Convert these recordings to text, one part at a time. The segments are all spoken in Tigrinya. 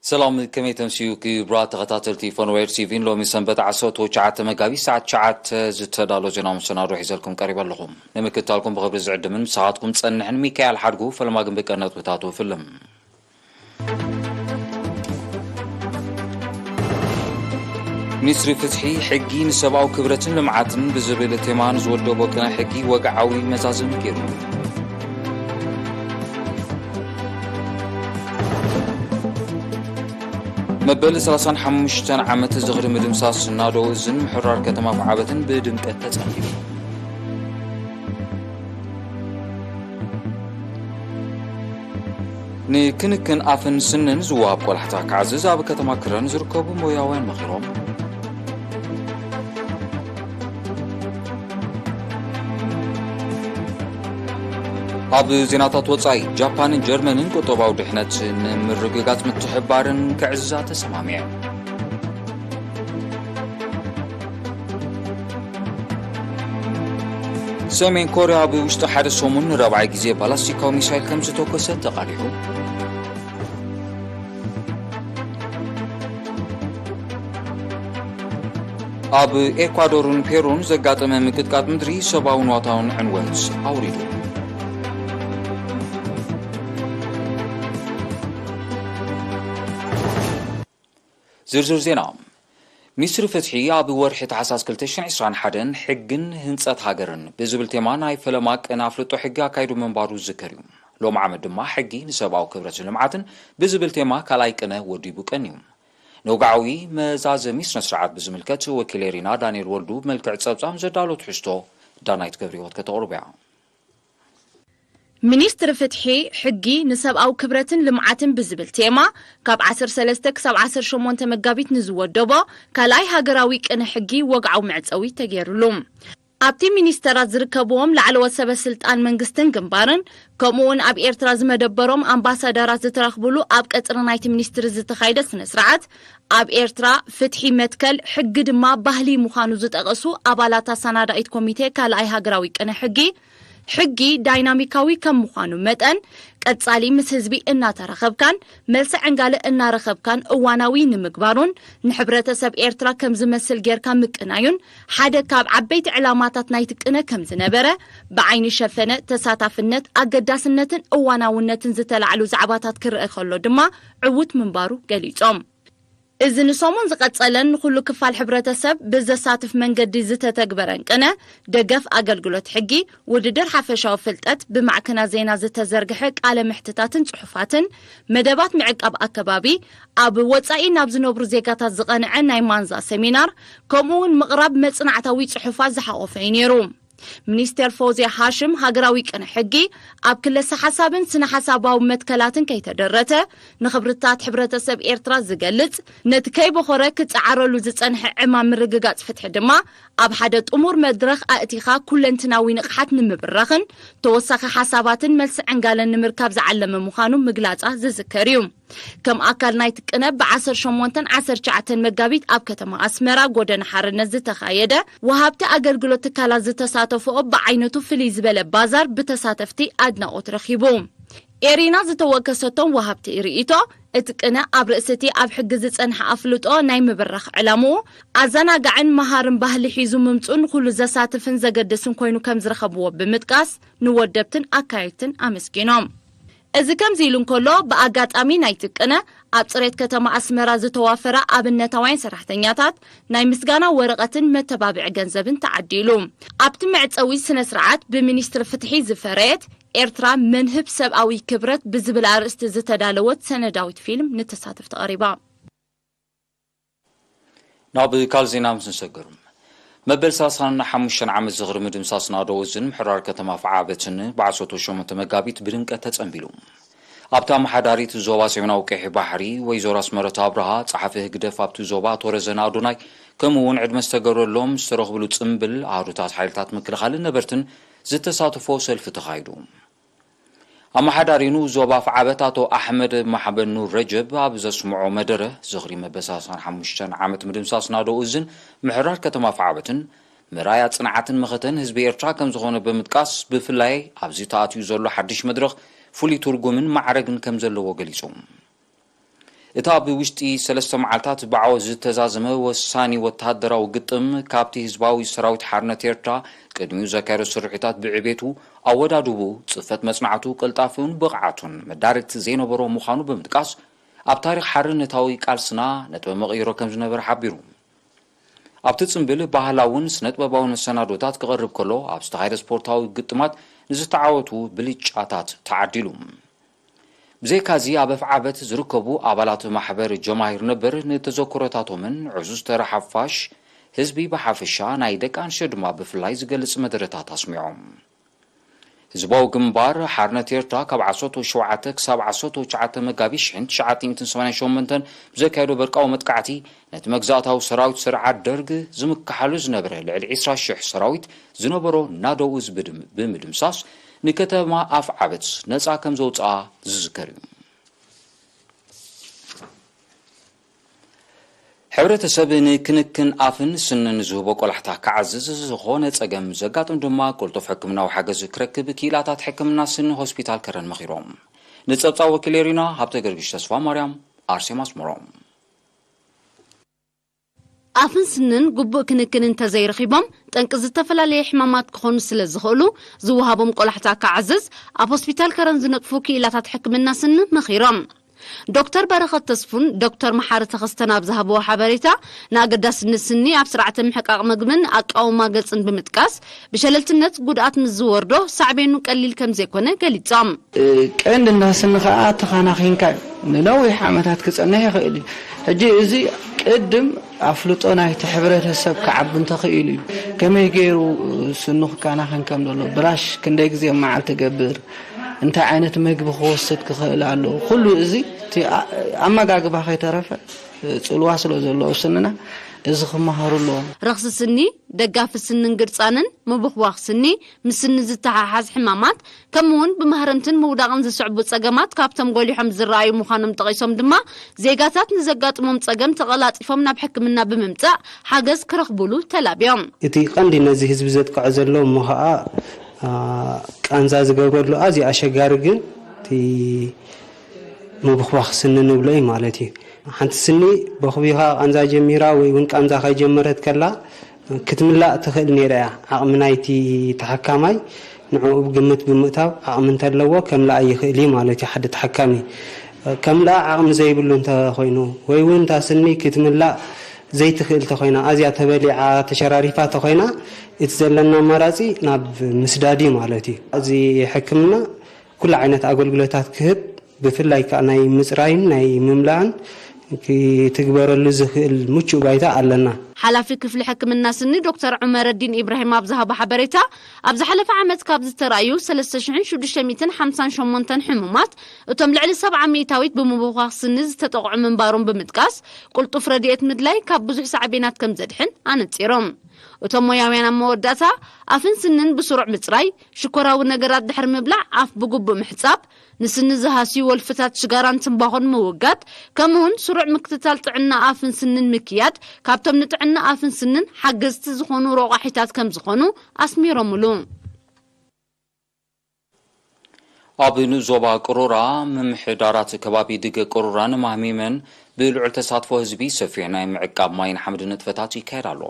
ሰላም፣ ከመይ ተምስዩ ክቡራት ተኸታተልቲ ፎንዌር ቲቪን? ሎሚ ሰንበት ዓሰርተ ትሽዓተ መጋቢት ሰዓት ትሽዓተ ዝተዳሎ ዜና መሰናዶ ሒዘልኩም ቀሪበ ኣለኹ። ንምክትታልኩም ብኽብሪ ዝዕድምን ምሳኻትኩም ጸንሕን ሚካኤል ሓድጉ። ፈለማ ግን ብቀነጥብታቱ ፍልም። ሚኒስትሪ ፍትሒ፣ ሕጊ ንሰብኣዊ ክብረትን ልምዓትን ብዝብል ቴማ ንዝወደቦ ቅነ ሕጊ ወግዓዊ መዛዘሚ ገይሩ። መበል ሰላሳን ሓሙሽተን ዓመት ዝኽሪ ምድምሳስ ናዶ እዝን ምሕራር ከተማ ዓበትን ብድምቀት ተጸንቢሩ። ንክንክን ኣፍን ስንን ዝወሃብ ቆላሕታ ክዓዝዝ ኣብ ከተማ ክረን ዝርከቡ ሞያውያን መኺሮም። ኣብ ዜናታት ወጻኢ፣ ጃፓንን ጀርመንን ቁጠባዊ ድሕነት ንምርግጋጽ ምትሕብባርን ክዕዝዛ ተሰማሚዐን። ሰሜን ኮርያ ኣብ ውሽጢ ሓደ ሰሙን ንራብዓይ ግዜ ባላስቲካዊ ሚሳይል ከም ዝተኮሰ ተቓሊዑ። ኣብ ኤኳዶርን ፔሩን ዘጋጠመ ምንቅጥቃጥ ምድሪ ሰብኣውን ዋታውን ዕንወት ኣውሪዱ። ዝርዝር ዜና። ሚኒስትሪ ፍትሒ ኣብ ወርሒ ታሕሳስ ክልተ ሽሕን ዕስራን ሓደን ሕግን ህንጸት ሃገርን ብዝብል ቴማ ናይ ፈለማ ቅነ ኣፍልጦ ሕጊ ኣካይዱ ምንባሩ ዝዝከር እዩ። ሎም ዓመት ድማ ሕጊ ንሰብኣዊ ክብረትን ልምዓትን ብዝብል ቴማ ካልኣይ ቅነ ወዲቡ ቀንዩ። ንወግዓዊ መዛዘሚ ስነ ስርዓት ብዝምልከት ወኪል ኤሪና ዳንኤል ወልዱ ብመልክዕ ጸብጻብ ዘዳሎ ትሕዝቶ ዳናይት ገብረ ህይወት ከተቕርቦ እያ። ሚኒስትሪ ፍትሒ፣ ሕጊ ንሰብኣዊ ክብረትን ልምዓትን ብዝብል ቴማ ካብ ዓሰርተ ሰለስተ ክሳብ ዓሰርተ ሸሞንተ መጋቢት ንዝወደቦ ካልኣይ ሃገራዊ ቅነ ሕጊ ወግዓዊ መዕጸዊ ተገይሩሉ። ኣብቲ ሚኒስተራት ዝርከብዎም ላዕለዎት ሰበ ስልጣን መንግስትን ግንባርን ከምኡ እውን ኣብ ኤርትራ ዝመደበሮም ኣምባሳደራት ዝተረኽብሉ ኣብ ቀጽሪ ናይቲ ሚኒስትሪ ዝተኻየደ ስነ ስርዓት ኣብ ኤርትራ ፍትሒ መትከል ሕጊ ድማ ባህሊ ምዃኑ ዝጠቐሱ ኣባላት ኣሰናዳኢት ኮሚቴ ካልኣይ ሃገራዊ ቅነ ሕጊ ሕጊ ዳይናሚካዊ ከም ምዃኑ መጠን፣ ቀጻሊ ምስ ህዝቢ እናተራኸብካን መልሲ ዕንጋለ እናረኸብካን እዋናዊ ንምግባሩን ንሕብረተሰብ ኤርትራ ከም ዝመስል ጌርካ ምቅናዩን ሓደ ካብ ዓበይቲ ዕላማታት ናይቲ ቅነ ከም ዝነበረ፣ ብዓይኒ ሸፈነ ተሳታፍነት፣ ኣገዳስነትን እዋናውነትን ዝተላዕሉ ዛዕባታት ክረአ ከሎ ድማ ዕዉት ምንባሩ ገሊጾም። እዚ ንሰሙን ዝቐጸለን ንኹሉ ክፋል ሕብረተሰብ ብዘሳትፍ መንገዲ ዝተተግበረን ቅነ ደገፍ ኣገልግሎት ሕጊ፣ ውድድር ሓፈሻዊ ፍልጠት፣ ብማዕከናት ዜና ዝተዘርግሐ ቃለ መሕትታትን ጽሑፋትን፣ መደባት ምዕቃብ ኣከባቢ፣ ኣብ ወጻኢ ናብ ዝነብሩ ዜጋታት ዝቐንዐ ናይ ማንዛ ሰሚናር፣ ከምኡ'ውን ምቕራብ መጽናዕታዊ ጽሑፋት ዝሓቖፈ እዩ ነይሩ። ሚኒስቴር ፎዝያ ሃሽም ሃገራዊ ቅነ ሕጊ ኣብ ክለሰ ሓሳብን ስነ ሓሳባዊ መትከላትን ከይተደረተ ንኽብርታት ሕብረተሰብ ኤርትራ ዝገልጽ ነቲ ከይበኾረ ክጸዓረሉ ዝጸንሐ ዕማም ምርግጋጽ ፍትሒ ድማ ኣብ ሓደ ጥሙር መድረኽ ኣእቲኻ ኩለንትናዊ ንቕሓት ንምብራኽን ተወሳኺ ሓሳባትን መልሲ ዕንጋለን ንምርካብ ዝዓለመ ምዃኑ ምግላጻ ዝዝከር እዩ። ከም ኣካል ናይቲ ቅነ ብ ዓሰርተ ሸሞንተን ዓሰርተ ትሽዓተን መጋቢት ኣብ ከተማ ኣስመራ ጎደና ሓርነት ዝተኻየደ ወሃብቲ ኣገልግሎት ትካላት ዝተሳተፍኦ ብዓይነቱ ፍልይ ዝበለ ባዛር ብተሳተፍቲ ኣድናቖት ረኺቡ። ኤሪና ዝተወከሰቶም ወሃብቲ ርእይቶ፣ እቲ ቅነ ኣብ ርእሲ እቲ ኣብ ሕጊ ዝጸንሐ ኣፍልጦ ናይ ምብራኽ ዕላምኡ ኣዘናጋዕን መሃርን ባህሊ ሒዙ ምምጽኡ ንኹሉ ዘሳትፍን ዘገድስን ኮይኑ ከም ዝረኸብዎ ብምጥቃስ ንወደብትን ኣካየድትን ኣመስጊኖም። እዚ ከምዚ ኢሉ እንከሎ፣ ብኣጋጣሚ ናይቲ ቅነ ኣብ ጽሬት ከተማ ኣስመራ ዝተዋፈራ ኣብነታውያን ሰራሕተኛታት ናይ ምስጋና ወረቐትን መተባብዒ ገንዘብን ተዓዲሉ። ኣብቲ መዕጸዊ ስነ ስርዓት ብሚኒስትሪ ፍትሒ ዝፈረየት ኤርትራ መንህብ ሰብኣዊ ክብረት ብዝብል ኣርእስቲ ዝተዳለወት ሰነዳዊት ፊልም ንተሳተፍቲ ቀሪባ። ናብ ካልእ ዜና ምስ ንሰግር፣ መበል ሰላሳን ሓሙሽተን ዓመት ዝኽሪ ምድምሳስ ናደው እዝን ምሕራር ከተማ ኣፍዓበትን ብ ዓሰርተ ሸሞንተ መጋቢት ብድምቀት ተጸንቢሉ። ኣብቲ ኣመሓዳሪት ዞባ ሰሜናዊ ቀይሕ ባሕሪ ወይዘሮ ኣስመረት ኣብርሃ፣ ጸሓፊ ህግደፍ ኣብቲ ዞባ ኣቶ ረዘነ ኣዶናይ፣ ከምኡ እውን ዕድመ ዝተገብረሎም ዝተረኽብሉ ጽምብል ኣሃዱታት ሓይልታት ምክልኻልን ነበርትን ዝተሳተፎ ሰልፊ ተኻይዱ። ኣመሓዳሪ ንኡስ ዞባ ኣፍዓበት ኣቶ ኣሕመድ ማሕመድ ኑር ረጀብ ኣብ ዘስምዖ መደረ፣ ዝኽሪ መበል ሰላሳን ሓሙሽተን ዓመት ምድምሳስ ናደው እዝን ምሕራር ከተማ ኣፍዓበትን መርኣያ ጽንዓትን መኸተን ህዝቢ ኤርትራ ከም ዝኾነ ብምጥቃስ፣ ብፍላይ ኣብዚ ተኣትዩ ዘሎ ሓድሽ መድረኽ ፍሉይ ትርጉምን ማዕረግን ከም ዘለዎ ገሊጹ። እታ ብውሽጢ ሰለስተ መዓልታት ብዓወት ዝተዛዘመ ወሳኒ ወተሃደራዊ ግጥም፣ ካብቲ ህዝባዊ ሰራዊት ሓርነት ኤርትራ ቅድሚኡ ዘካየዶ ስርሒታት ብዕቤቱ፣ ኣወዳድቡ፣ ጽፈት መጽናዕቱ፣ ቅልጣፊኡን ብቕዓቱን መዳርግቲ ዘይነበሮ ምዃኑ ብምጥቃስ፣ ኣብ ታሪኽ ሓርነታዊ ቃልስና ነጥበ መቐይሮ ከም ዝነበረ ሓቢሩ። ኣብቲ ጽምብል ባህላውን ስነጥበባውን መሰናዶታት ክቐርብ ከሎ፣ ኣብ ዝተኻየደ ስፖርታዊ ግጥማት ንዝተዓወቱ ብልጫታት ተዓዲሉ። ብዘይካዚ፣ ኣብ ኣፍዓበት ዝርከቡ ኣባላት ማሕበር ጀማሂር ነበር ንተዘክሮታቶምን ዕዙዝ ተራ ሓፋሽ ህዝቢ ብሓፈሻ፣ ናይ ደቂ ኣንስትዮ ድማ ብፍላይ ዝገልጽ መደረታት ኣስሚዖም። ህዝባዊ ግንባር ሓርነት ኤርትራ ካብ ዓሰርተ ሸውዓተ ክሳብ ዓሰርተ ትሽዓተ መጋቢት ሽሕን ትሽዓተ ሚእትን ሰማንያን ሸሞንተን ብዘካየዶ በርቃዊ መጥቃዕቲ፣ ነቲ መግዛእታዊ ሰራዊት ስርዓት ደርግ ዝምክሓሉ ዝነበረ ልዕሊ ዕስራ ሽሕ ሰራዊት ዝነበሮ ናደኡ ዝብድም-፣ ብምድምሳስ፣ ንከተማ ኣፍዓበት ነጻ ከም ዘውጽኣ ዝዝከር እዩ። ሕብረተሰብ ንክንክን ኣፍን ስንን ዝህቦ ቆላሕታ ክዓዝዝ፣ ዝኾነ ጸገም ዘጋጥም ድማ ቅልጡፍ ሕክምናዊ ሓገዝ ክረክብ ክኢላታት ሕክምና ስኒ ሆስፒታል ከረን መኺሮም። ንጸብጻብ ወኪል ኤሪና ሃብተ ገርግሽ ተስፋ ማርያም፣ ኣርሴማ ኣስመሮም። ኣፍን ስንን ግቡእ ክንክን እንተዘይረኺቦም፣ ጠንቂ ዝተፈላለየ ሕማማት ክኾኑ ስለ ዝኽእሉ፣ ዝወሃቦም ቆላሕታ ክዓዝዝ፣ ኣብ ሆስፒታል ከረን ዝነጥፉ ክኢላታት ሕክምና ስኒ መኺሮም። ዶክተር በረኸት ተስፉን ዶክተር መሓሪ ተኸስተን ኣብ ዝሃብዎ ሓበሬታ፣ ንኣገዳስነት ስኒ ኣብ ስርዓተ ምሕቃቕ ምግብን ኣቃውማ ገጽን ብምጥቃስ፣ ብሸለልትነት ጉድኣት ምስ ዝወርዶ ሳዕቤኑ ቀሊል ከም ዘይኮነ ገሊጾም። እ፣ ቀንዲ እንዳ ስኒ ከኣ ተኻናኺንካ እዩ። ንነዊሕ ዓመታት ክጸንሕ ይኽእል እዩ። ሕጂ እዚ ቅድም ኣፍልጦ ናይቲ ሕብረተሰብ ክዓቢ እንተኽኢሉ እዩ። ከመይ ገይሩ ስኑ ክከናኸን ከም ዘሎ፣ ብራሽ ክንደይ ግዜ መዓልቲ ገብር፣ እንታይ ዓይነት መግቢ ክወስድ ክኽእል ኣለዎ። ኩሉ እዚ እቲ ኣ-፣ ኣመጋግባ ከይተረፈ ጽልዋ ስለ ዘለዎ ስንና እዚ ክመሃሩ ኣለዎም። ረኽሲ ስኒ፣ ደጋፊ ስንን ግርጻንን፣ ምብኽባኽ ስኒ፣ ምስ ስኒ ዝተሓሓዝ ሕማማት፣ ከምኡ እውን ብማህረምትን ምውዳቕን ዝስዕቡ ጸገማት ካብቶም ጎሊሖም ዝረኣዩ ምዃኖም ጠቒሶም ድማ፣ ዜጋታት ንዘጋጥሞም ጸገም ተቐላጢፎም ናብ ሕክምና ብምምጻእ ሓገዝ ክረኽቡሉ ተላብዮም። እቲ ቀንዲ ነዚ ህዝቢ ዘጥቅዖ ዘሎ እሞ ኸኣ፣ አ፣ ቃንዛ ዝገብረሉ ኣዝዩ ኣሸጋሪ ግን እቲ ምብኽባኽ ስኒ ንብሎ እዩ ማለት እዩ። ሓንቲ ስኒ በኽቢኻ ቃንዛ ጀሚራ ወይ እውን ቃንዛ ከይጀመረት ከላ ክትምላእ ትኽእል ነይራ እያ። ዓቕሚ ናይቲ ተሓካማይ ንዕኡ ግምት ብምእታው ዓቕሚ እንተለዎ ከምልኣ ይኽእል እዩ ማለት እዩ። ሓደ ተሓካሚ ከምልኣ ዓቕሚ ዘይብሉ እንተኾይኑ ወይ እውን እታ ስኒ ክትምላእ ዘይትኽእል ተኾይና፣ ኣዝያ ተበሊዓ ተሸራሪፋ ተኾይና፣ እቲ ዘለና ኣማራጺ ናብ ምስዳድ እዩ ማለት እዩ። እዚ ሕክምና ኩሉ ዓይነት ኣገልግሎታት ክህብ፣ ብፍላይ ከኣ ናይ ምጽራይን ናይ ምምላእን ክትግበረሉ ዝኽእል ምቹእ ባይታ ኣለና። ሓላፊ ክፍሊ ሕክምና ስኒ ዶክተር ዑመረዲን ኢብራሂም ኣብ ዝሃቦ ሓበሬታ፣ ኣብ ዝሓለፈ ዓመት ካብ ዝተራእዩ ሰለስተ ሽሕን ሽዱሽተ ሚእትን ሓምሳን ሸሞንተን ሕሙማት፣ እቶም ልዕሊ ሰብዓ ሚእታዊት ብምብኻኽ ስኒ ዝተጠቕዑ ምንባሮም ብምጥቃስ፣ ቅልጡፍ ረድኤት ምድላይ ካብ ብዙሕ ሳዕቤናት ከም ዘድሕን ኣነጺሮም። እቶም ሞያውያን ኣብ መወዳእታ፣ ኣፍን ስንን ብስሩዕ ምጽራይ፣ ሽኮራዊ ነገራት ድሕሪ ምብላዕ ኣፍ ብግቡእ ምሕጻብ፣ ንስኒ ዝሃስዩ ወልፍታት ሽጋራን ትምባኾን ምውጋድ፣ ከምኡውን ስሩዕ ምክትታል ጥዕና ኣፍን ስንን ምክያድ፣ ካብቶም ንጥዕና ኣፍን ስንን ሓገዝቲ ዝኾኑ ረቋሒታት ከም ዝኾኑ ኣስሚሮምሉ። ኣብ ንኡስ ዞባ ቅሩራ፣ ምምሕዳራት ከባቢ ድገ ቅሩራን ማህሚመን ብልዑል ተሳትፎ ህዝቢ ሰፊሕ ናይ ምዕቃብ ማይን ሓመድ ንጥፈታት ይካየድ ኣሎ።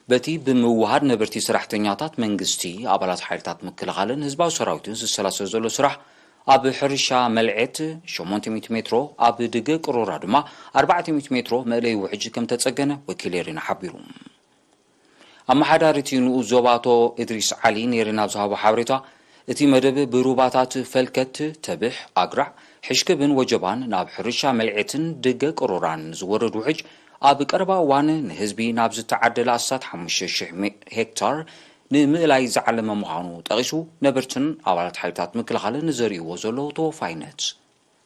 በቲ ብምውሃድ ነበርቲ፣ ሰራሕተኛታት መንግስቲ፣ ኣባላት ሓይልታት ምክልኻልን ህዝባዊ ሰራዊትን ዝሰላሰል ዘሎ ስራሕ፣ ኣብ ሕርሻ መልዔት ሸሞንተ ሚእቲ ሜትሮ፣ ኣብ ድገ ቅሩራ ድማ ኣርባዕተ ሚእቲ ሜትሮ መእለዪ ውሕጅ ከም ተጸገነ ወኪል ኤሪና ሓቢሩ። ኣመሓዳሪ እቲ ንኡስ ዞባ ኣቶ እድሪስ ዓሊ ንኤሪና ኣብ ዝሃቦ ሓበሬታ፣ እቲ መደብ ብሩባታት ፈልከት፣ ተብሕ፣ ኣግራዕ፣ ሕሽክብን ወጀባን ናብ ሕርሻ መልዔትን ድገ ቅሩራን ዝወርድ ውሕጅ፣ ኣብ ቀረባ እዋን ንህዝቢ ናብ ዝተዓደለ ኣስታት ሓሙሽተ ሽሕ ሜ-፣ ሄክታር ንምእላይ ዝዓለመ ምዃኑ ጠቒሱ፣ ነበርትን ኣባላት ሓይልታት ምክልኻልን ንዘርእይዎ ዘለዉ ተወፋይነት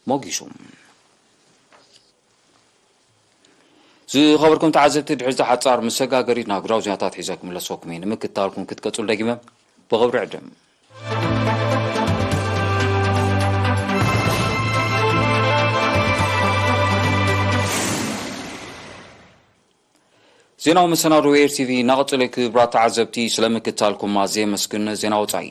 ሞጊሱ። ዝኸበርኩም ተዓዘብቲ፣ ድሕሪ እዚ ሓጻር መሰጋገሪት፣ ናጉራዊ ዜናታት ሒዘ ክምለሰኩም እየ። ንምክትታልኩም ክትቀጽሉ ደጊመ ብኽብሪ ዕድም። ዜናዊ መሰናዶ ኤር ቲቪ እናቐጸለ፣ ክቡራት ተዓዘብቲ፣ ስለ ምክትታልኩም ኣዝየ የመስግን። ዜና ወጻኢ።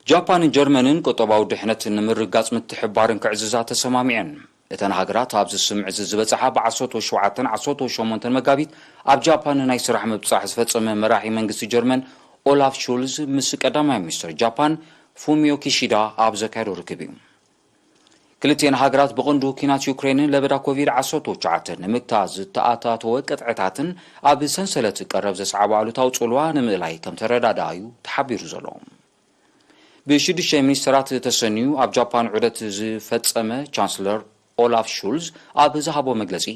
ጃፓንን ጀርመንን ቁጠባዊ ድሕነት ንምርግጋጽ ምትሕብባርን ክዕዝዛ ተሰማሚዐን። እተን ሃገራት ኣብዚ ስምዒት ዝበጽሓ ብ ዓሰርተ ሸውዓተን ዓሰርተ ሸሞንተን መጋቢት ኣብ ጃፓን ናይ ስራሕ ምብጻሕ ዝፈጸመ መራሒ መንግስቲ ጀርመን ኦላፍ ሹልዝ ምስ ቀዳማይ ሚኒስትር ጃፓን ፉሚዮ ኪሺዳ ኣብ ዘካየዶ ርክብ እዩ። ክልቲኤን ሃገራት ብቐንዱ ኲናት ዩክሬንን ለበዳ ኮቪድ ዓሰርተ ትሽዓተ ንምግታእ ዝተኣታተወ ቅጥዕታትን ኣብ ሰንሰለት ቀረብ ዘስዓቦ ኣሉታዊ ጽልዋ ንምእላይ ከም ተረዳድኣ እዩ ተሓቢሩ ዘሎ። ብሽዱሽተ ሚኒስተራት ተሰንዩ ኣብ ጃፓን ዑደት ዝፈጸመ ቻንስለር ኦላፍ ሹልዝ ኣብ ዝሃቦ መግለጺ፣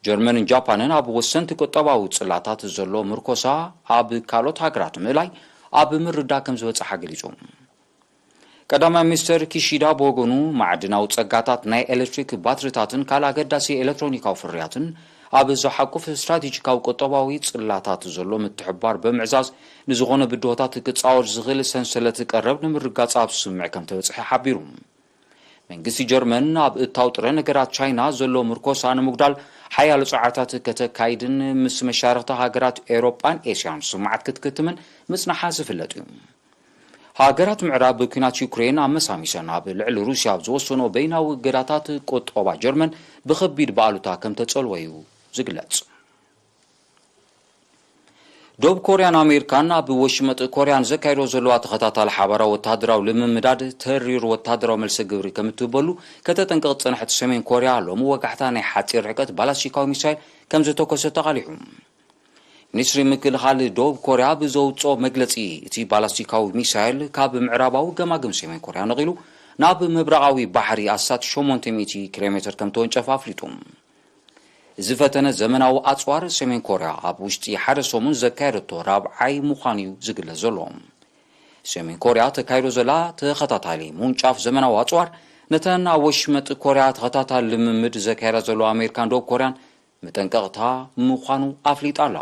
ጀርመንን ጃፓንን ኣብ ወሰንቲ ቁጠባዊ ጽላታት ዘሎ ምርኮሳ ኣብ ካልኦት ሃገራት ምእላይ ኣብ ምርዳእ ከም ዝበጽሓ ገሊጹ። ቀዳማይ ሚኒስተር ኪሺዳ ብወገኑ፣ ማዕድናዊ ጸጋታት፣ ናይ ኤሌክትሪክ ባትሪታትን ካልእ ኣገዳሲ ኤሌክትሮኒካዊ ፍርያትን ኣብ ዝሓቁፍ ስትራቴጂካዊ ቁጠባዊ ጽላታት ዘሎ ምትሕብባር ብምዕዛዝ፣ ንዝኾነ ብድሆታት ክጻወር ዝኽእል ሰንሰለት ቀረብ ንምርጋጽ ኣብ ስምምዕ ከም ተበጽሐ ሓቢሩ። መንግስቲ ጀርመን ኣብ እታው ጥረ ነገራት ቻይና ዘሎ ምርኮሳ ንምጉዳል ሓያሎ ጻዕርታት ከተካይድን ምስ መሻርኽቲ ሃገራት ኤውሮጳን ኤስያን ስምምዓት ክትክትምን ምጽናሓ ዝፍለጥ እዩ። ሃገራት ምዕራብ ብኲናት ዩክሬን ኣመሳሚሰን ኣብ ልዕሊ ሩስያ ኣብ ዝወሰኖ በይናዊ እገዳታት ቁጠባ ጀርመን ብኸቢድ ብኣሉታ ከም ተጸልወ እዩ ዝግለጽ። ደቡብ ኮርያን ኣሜሪካን ኣብ ወሽመጥ ኮርያን ዘካየዶ ዘለዋ ተኸታታሊ ሓባራዊ ወተሃደራዊ ልምምዳድ ተሪር ወተሃደራዊ መልሰ ግብሪ ከም እትህበሉ ከተጠንቅቕ ዝጸንሐት ሰሜን ኮርያ ሎሚ ወጋሕታ ናይ ሓጺር ርሕቀት ባላስቲካዊ ሚሳይል ከም ዝተኮሰ ተቓሊሑ። ሚኒስትሪ ምክልኻል ደቡብ ኮርያ ብዘውፅኦ መግለፂ፣ እቲ ባላስቲካዊ ሚሳይል ካብ ምዕራባዊ ገማግም ሰሜን ኮርያ ነቒሉ ናብ ምብራቓዊ ባሕሪ ኣስታት ሸሞንተ ሚእቲ ኪሎ ሜትር ከም ተወንጨፈ ኣፍሊጡ። እዚ ፈተነ ዘመናዊ ኣፅዋር ሰሜን ኮርያ ኣብ ውሽጢ ሓደ ሰሙን ዘካየደቶ ራብዓይ ምዃኑ እዩ ዝግለጽ ዘሎ። ሰሜን ኮርያ ተካይዶ ዘላ ተኸታታሊ ምውንጫፍ ዘመናዊ ኣፅዋር፣ ነተን ኣብ ወሽመጥ ኮርያ ተኸታታሊ ልምምድ ዘካየዳ ዘሎ ኣሜሪካን ደቡብ ኮርያን መጠንቀቕታ ምዃኑ ኣፍሊጣ ኣላ።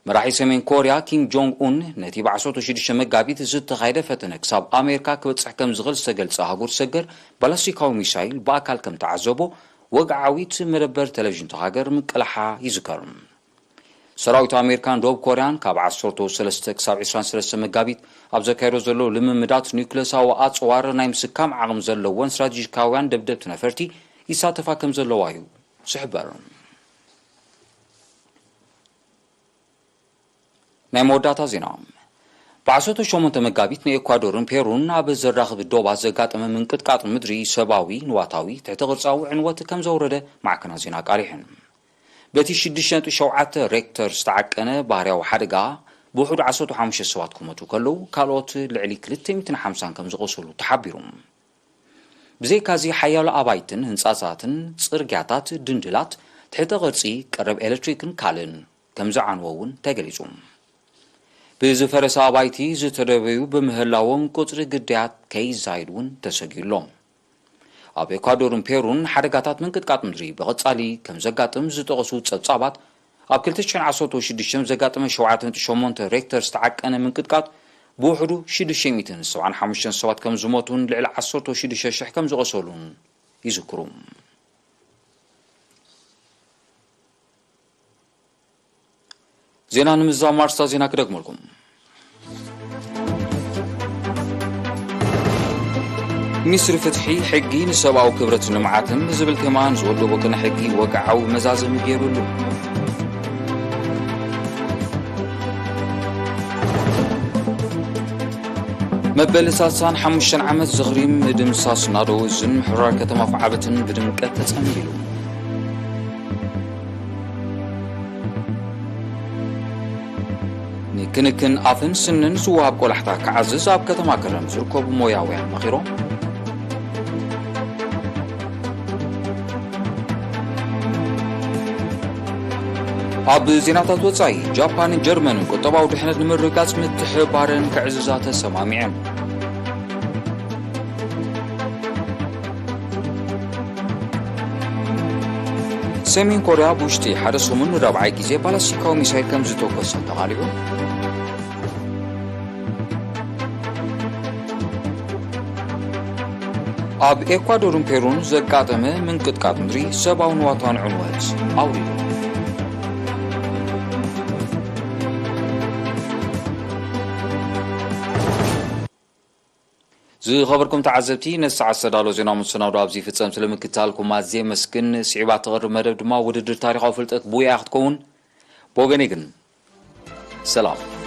መራሒ ሰሜን ኮርያ ኪም ጆንግ ኡን፣ ነቲ ብ ዓሰርተ ሽዱሽተ መጋቢት ዝተኻየደ ፈተነ ክሳብ ኣሜሪካ ክበጽሕ ከም ዝኽእል ዝተገልጸ ኣህጉር ሰገር ባላስቲካዊ ሚሳይል ብኣካል ከም ተዓዘቦ ወግዓዊት መደበር ቴሌቪዥን እታ ሃገር ምቅላሓ ይዝከር። ሰራዊት ኣሜሪካን ደቡብ ኮርያን ካብ ዓሰርተ ሰለስተ ክሳብ ዕስራን ሰለስተ መጋቢት ኣብ ዘካየዶ ዘሎ ልምምዳት፣ ኒውክለሳዊ ኣጽዋር ናይ ምስካም ዓቕሚ ዘለወን ስትራቴጂካውያን ደብደብቲ ነፈርቲ ይሳተፋ ከም ዘለዋ እዩ ዝሕበር። ናይ መወዳእታ ዜና። ብ ዓሰርተ ሸሞንተ መጋቢት ንኤኳዶርን ፔሩን ኣብ ዘራኽብ ዶባት ዘጋጠመ ምንቅጥቃጥ ምድሪ ሰብኣዊ፣ ንዋታዊ፣ ትሕተ ቅርጻዊ ዕንወት ከም ዘውረደ ማዕከናት ዜና ኣቃሊሐን። በቲ ሽዱሽተ ነጥቢ ሸውዓተ ሬክተር ዝተዓቀነ ባህርያዊ ሓደጋ ብውሕዱ ዓሰርተ ሓሙሽተ ሰባት ክሞቱ ከለዉ፣ ካልኦት ልዕሊ ክልተ ሚእትን ሓምሳን ከም ዝቖሰሉ ተሓቢሩ። ብዘይካዚ፣ ሓያሎ ኣባይትን ህንጻታትን፣ ጽርግያታት፣ ድንድላት፣ ትሕተ ቅርጺ፣ ቀረብ ኤሌክትሪክን ካልእን ከም ዝዓንወ እውን ተገሊጹ። ብዝፈረሰ ኣባይቲ ዝተደበዩ ብምህላዎም፣ ቁጽሪ ግዳያት ከይዛይድ እውን ተሰጊኡ ኣሎ። ኣብ ኤኳዶርን ፔሩን ሓደጋታት ምንቅጥቃጥ ምድሪ ብቐጻሊ ከም ዘጋጥም ዝጠቐሱ ጸብጻባት፣ ኣብ ክልተ ሽሕን ዓሰርተ ሽዱሽተን ዘጋጠመ ሸውዓተ ነጥቢ ሸሞንተ ሬክተር ዝተዓቀነ ምንቅጥቃጥ ብውሕዱ ሽዱሽተ ሚእትን ሰብዓን ሓሙሽተን ሰባት ከም ዝሞቱን ልዕሊ ዓሰርተ ሽዱሽተ ሽሕ ከም ዝቖሰሉን ይዝክሩ። ዜና ንምዝዛም ኣርእስታት ዜና ክደግመልኩም። ሚኒስትሪ ፍትሒ፣ ሕጊ ንሰብኣዊ ክብረትን ልምዓትን ብዝብል ቴማ ንዝወደቦ ቅነ ሕጊ ወግዓዊ መዛዘሚ ገይሩሉ። መበል ሳልሳን ሓሙሽተን ዓመት ዝኽሪ ምድምሳስ ናደው እዝን ምሕራር ከተማ ዓዕበትን ብድምቀት ተጸንቢሉ። ንክንክን ኣፍን ስንን ዝወሃብ ቆላሕታ ክዓዝዝ ኣብ ከተማ ከረን ዝርከቡ ሞያውያን መኺሮም። ኣብ ዜናታት ወጻኢ፣ ጃፓንን ጀርመንን ቁጠባዊ ድሕነት ንምርግጋጽ ምትሕብባረን ክዕዝዛ ተሰማሚዐን። ሰሜን ኮርያ ብውሽጢ ሓደ ሰሙን ንራብዓይ ግዜ ባላስቲካዊ ሚሳይል ከም ዝተኮሰ ተቓሊዑ። ኣብ ኤኳዶርን ፔሩን ዘጋጠመ ምንቅጥቃጥ ምድሪ ሰብኣዊ ንዋታን ዕንወት ኣውሪዱ። ዝኸበርኩም ተዓዘብቲ፣ ነዚ ሰዓት ዝተዳሎ ዜና መሰናዶ ኣብዚ ይፍጸም። ስለ ምክታልኩም ኣዝየ የመስግን። ስዒባ ትቐርብ መደብ ድማ ውድድር ታሪኻዊ ፍልጠት ብውያ ክትከውን። ብወገነይ ግን ሰላም።